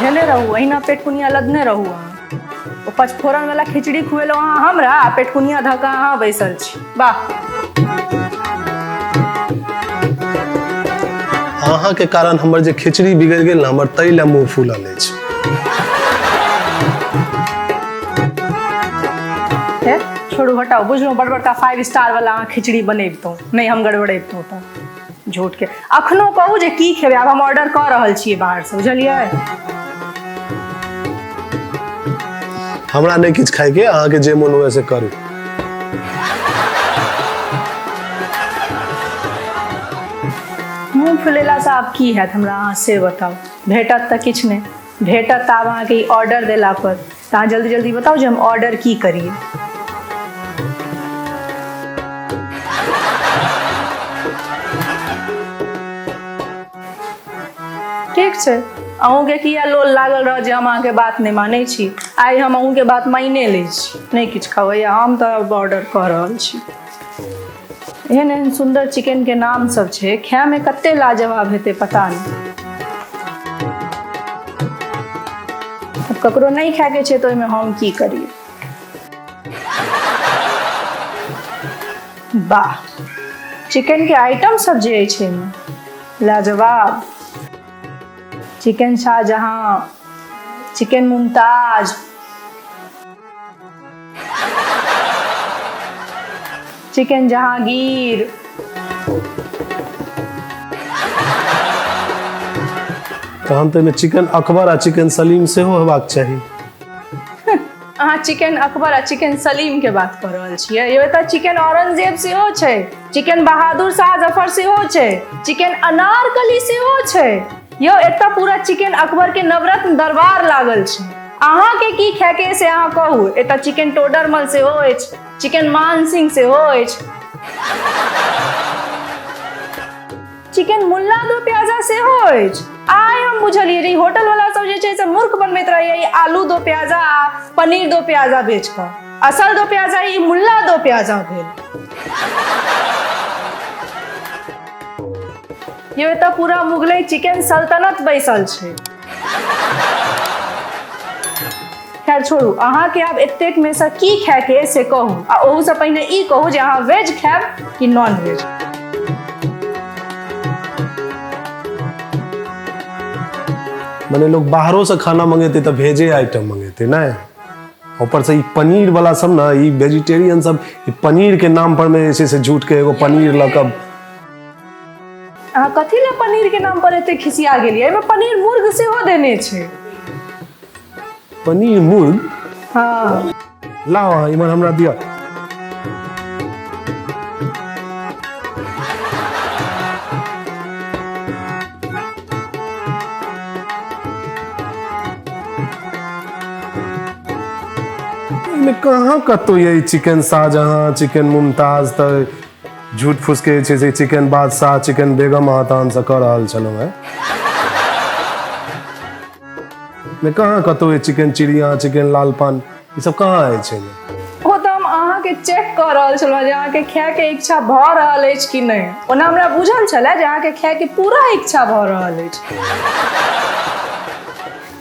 धेने रहू, अहिना पेटकुनिया लदने रहू अहाँ। ओ पचफोरन वाला खिचड़ी खुएलहुँ अहाँ हमरा आ पेटकुनिया धऽ कऽ अहाँ बैसल छी। वाह। अहाँ के कारण हमर जे खिचड़ी बिगड़ गेल ने, हमर ताहि लए मुंह फूलल अछि। हे छोड़ू, हटाउ। बुझलहुँ, बड़ बड़का 5 स्टार वाला अहाँ खिचड़ी बनेबितहुँ, नहि हम गड़बड़ेबितहुँ तऽ झूठ के। अखनो कहू जे की खेबै, आब हम ऑर्डर कऽ रहल छियै बाहरसँ, बुझलियै? हमरा नहि किछु खायके, अहाँके जे मोन हुए से करू। मुँह फुलेलासँ आब की हैत हमरा, अहाँ से बताउ। भेटत तऽ किछु नहि भेटत तऽ आब अहाँके ई ऑर्डर देला पर। तऽ अहाँ जल्दी जल्दी बताउ जे हम ऑर्डर की करियै। ठीक छै, अहूँके किया लोल लागल रहत जे हम अहाँके बात नहि मानै छी। आइ हम अहूँके बात मानिए लै छी, नहि किछु खबैया हम तऽ ऑर्डर कऽ रहल छी। एहन एहन सुन्दर चिकनके नाम सब छै, खायमे कते लाजवाब हेतै पता नहि। आब ककरो नहि खायके छै तऽ ओहिमे हम की करियै? वाह, चिकनके आइटम सब जे अछि एहिमे लाजवाब। Chicken Shahjahan, chicken Mumtaz, chicken Jahangir. तहन तऽ एहिमे चिकन अकबर आ चिकन सलीम सेहो हेबाक चाही। अहाँ चिकन अकबर आ चिकन सलीम के बात कऽ रहल छियै? यौ, एतऽ चिकन औरंगजेब सेहो छै, चिकन बहादुर शाह जफर सेहो छै, चिकन अनारकली सेहो छै। यौ, एतऽ पूरा चिकन अकबर के नवरत्न दरबार लागल छै। अहाँके की खायके से अहाँ कहू। एतऽ चिकन टोडरमल सेहो अछि, चिकन मान सिंह सेहो अछि, चिकन मुल्ला दो प्याजा सेहो अछि। आइ हम बुझलियै जे ई होटल वाला सब जे छै से मूर्ख बनबैत रहैया ई आलू दो प्याजा आ पनीर दो प्याजा बेच कऽ। असल दो प्याजा ई मुल्ला दो प्याजा भेल। यौ, एतऽ पूरा मुगलई चिकन सल्तनत बैसल छै। खैर छोड़ू, अहाँके आब एतेक में से की खायके से कहू, आ ओहूसँ पहिने ई कहू जे अहाँ वेज खायब कि नॉन वेज? मने लोग बाहरों से खाना मंगेते तऽ भेजे आइटम मंगेते नहि? ऊपर से ई पनीर वाला सब ने, ई वेजिटेरियन सब ई पनीर के नाम पर में जे छै से झूठ के एगो पनीर लऽ कऽ। अहाँ कथी लए पनीर के नाम पर एते खिसिया गेलियै? एहिमे पनीर मुर्ग सेहो देने छै। पनीर मुर्ग? हाँ। लाओ अहाँ इमहर हमरा दिअ। एहिमे कहाँ कतौ ये चिकन शाहजहां, चिकन मुमताज, तऽ झूठ फूस के जे छै से चिकन बादशाह, चिकन बेगम अहाँ तहन से कऽ रहल छलहुँ हेँ। मे कहाँ कतौ ये चिकन चिड़िया, चिकन लाल पान, ई सब कहाँ अछि एहिमे? ओ तऽ हम अहाँके चेक कऽ रहल छलहुँ जे अहाँके खायके इच्छा भऽ रहल अछि कि नहि। ओना हमरा बुझल छलए जे अहाँके खायके पूरा इच्छा भऽ रहल अछि,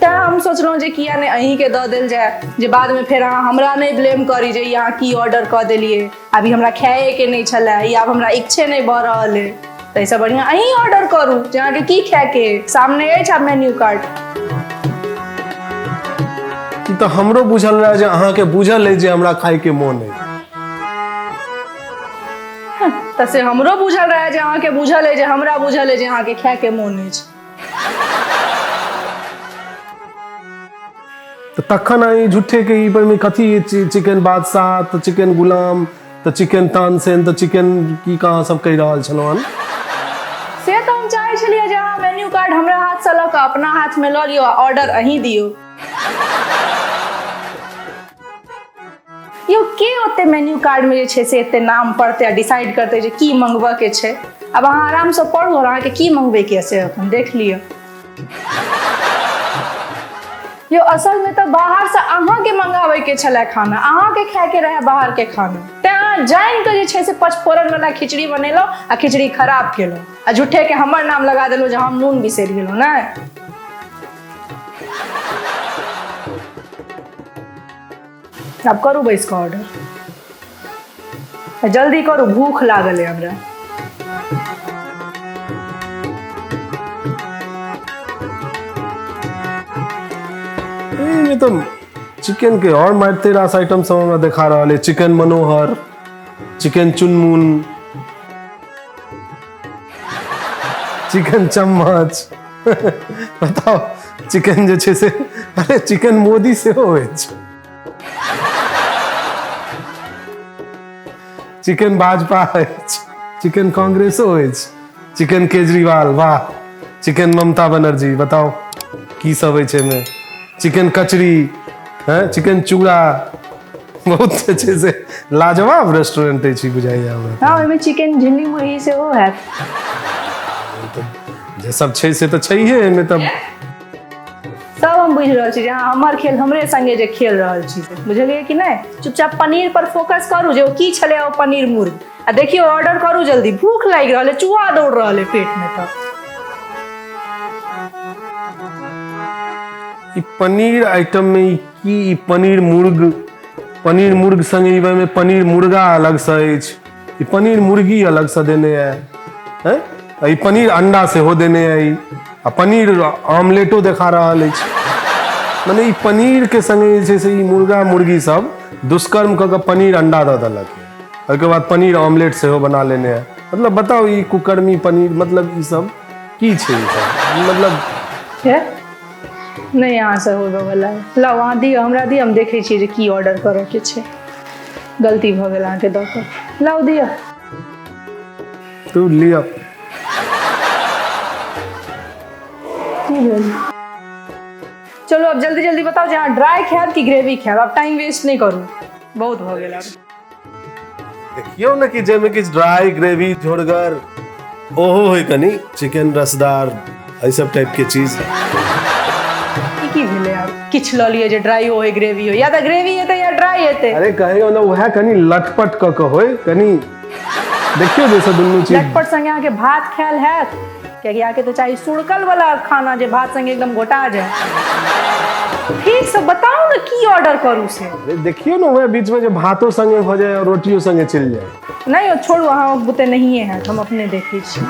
तेँ हम सोचलहुँ जे किया नहि अहीँके दऽ देल जाय, जे बादमे फेर अहाँ हमरा नहि ब्लेम करी जे ई अहाँ की ऑर्डर कऽ देलियै, आब ई हमरा खाएके नहि छलए, ई आब हमरा इच्छे नहि भऽ रहल अइ। ताहिसँ बढ़िआँ अहीँ ऑर्डर करू जे अहाँके की खायके अइ। सामने अछि आब मेन्यू कार्ड। ई तऽ हमरो बुझल रहए जे अहाँके बुझल अछि जे हमरा खायके मोन अछि। तऽ से हमरो बुझल रहए जे अहाँके बुझल अछि जे हमरा बुझल अछि जे अहाँके खायके मोन अछि। तऽ तखन अहाँ ई झूठे के ई पर मे कथी चिकन बादशाह तऽ चिकन गुलाम तऽ चिकन तानसेन तऽ चिकन की कहाँ सब कहि रहल छलहुँ हन? से तऽ हम चाहै छलियै जे अहाँ मेन्यू कार्ड हमरा हाथसँ लऽ कऽ अपना हाथमे लऽ लियौ आ ऑर्डर अहीं दियौ। यौ, के ओते मेन्यू कार्डमे जे छै से एते नाम पढ़तै आ डिसाइड करतै जे की मंगबऽके छै? आब अहाँ आरामसँ पढ़ू आओर अहाँके की मंगबैके यऽ से अपन देख लिअ। यो असल में तऽ बाहर से अहाँके मंगाबै के छलै खाना, अहाँके खाय के रहे बाहर के खाना, तें अहाँ जानि कऽ जे छै से पचफोरन वाला खिचड़ी बनेलहुँ आ खिचड़ी खराब केलहुँ आ झूठे के हमर नाम लगा देलहुँ जे हम नून बिसरि गेलहुँ। नहि आब करू बैस कऽ ऑर्डर, जल्दी करू, भूख लागल है हमरा। एहिमे तऽ चिकन के और मारिते रास आइटम सब हमरा देखा रहल है। चिकन मनोहर, चिकन चुनमुन, चिकन चम्मच, बताउ चिकन जे छै से, अरे चिकन मोदी सेहो अछि, चिकन भाजपा अछि, चिकन कांग्रेसो अछि, चिकन केजरीवाल, वाह, चिकन ममता बनर्जी, बताउ की सब अछि एहिमे। चिकन कचरी हैं, चिकन चूड़ा, बहुत जे छै से लाजवाब रेस्टोरेंट अछि बुझाइया हमरा। हँ, ओहिमे चिकन झिल्ली मुरही सेहो हैत। जे सब छै से तऽ छैहे एहिमे। तऽ सब हम बुझि रहल छी जे अहाँ हमर खेल हमरे संगे जे खेल रहल छी से बुझलियै कि नहि। चुपचाप पनीर पर फोकस करू जे ओ की छलै ओ पनीर मुर्ग, आ देखियौ ऑर्डर करू जल्दी, भूख लागि रहल है, चूहा दौड़ रहल है पेट में। तऽ ई पनीर आइटम में ई की, ई पनीर मुर्ग, पनीर मुर्ग संगे ई में पनीर मुर्गा अलग से अछि, ई पनीर मुर्गी अलग से देने है, हैं, आ ई पनीर अंडा सेहो देने है ई, आ पनीर ऑमलेटो देखा रहल अछि। मने ई पनीर के संगे जे छै से ई मुर्गा मुर्गी सब दुष्कर्म कऽ कऽ पनीर अंडा दऽ देलक, ओहिके बाद पनीर ऑमलेट सेहो बना लेने है। मतलब बताउ ई कुकर्मी पनीर, मतलब ई सब की छै ई सब, मतलब हे नहि अहाँ से होबे वाला है। लाउ अहाँ दिअ, हमरा दिअ, हम देखै छियै जे की ऑर्डर करऽ के छै। गलती भऽ गेल अहाँके दऽ कऽ, लाउ दिअ। तू लिअ। की भेल? चलू आब जल्दी जल्दी बताउ जे अहाँ ड्राई खायब कि ग्रेवी खायब, आब टाइम वेस्ट नहि करू, बहुत भऽ गेल आब। देखियौ ने कि जाहिमे किछु ड्राई ग्रेवी झोरगर ओहो होय, कनि चिकन रसदार, एहि सब टाइप के चीज। ई की भेलै आब? किछु लऽ लिअ जे ड्राइयो होय ग्रेवी होय, या तऽ ग्रेवी हेतै या ड्राई हेतै। अरे कहियो ने उएह कनि लटपट कऽ के होय, कनि देखियौ जैसे दुनू चीज। लटपट संगे अहाँके भात खायल हैत? कियाकि अहाँके तऽ चाही सुड़कल वाला खाना जे भात संगे एकदम गोटा जाय। ठीक से बताउ ने की ऑर्डर करू से। अरे देखियौ ने उएह बीच में जे भातो संगे भऽ जाय और रोटियो संगे चलि जाय। नहि यौ छोड़ू, अहाँ बुते नहिए हैत, हम अपने देखै छी।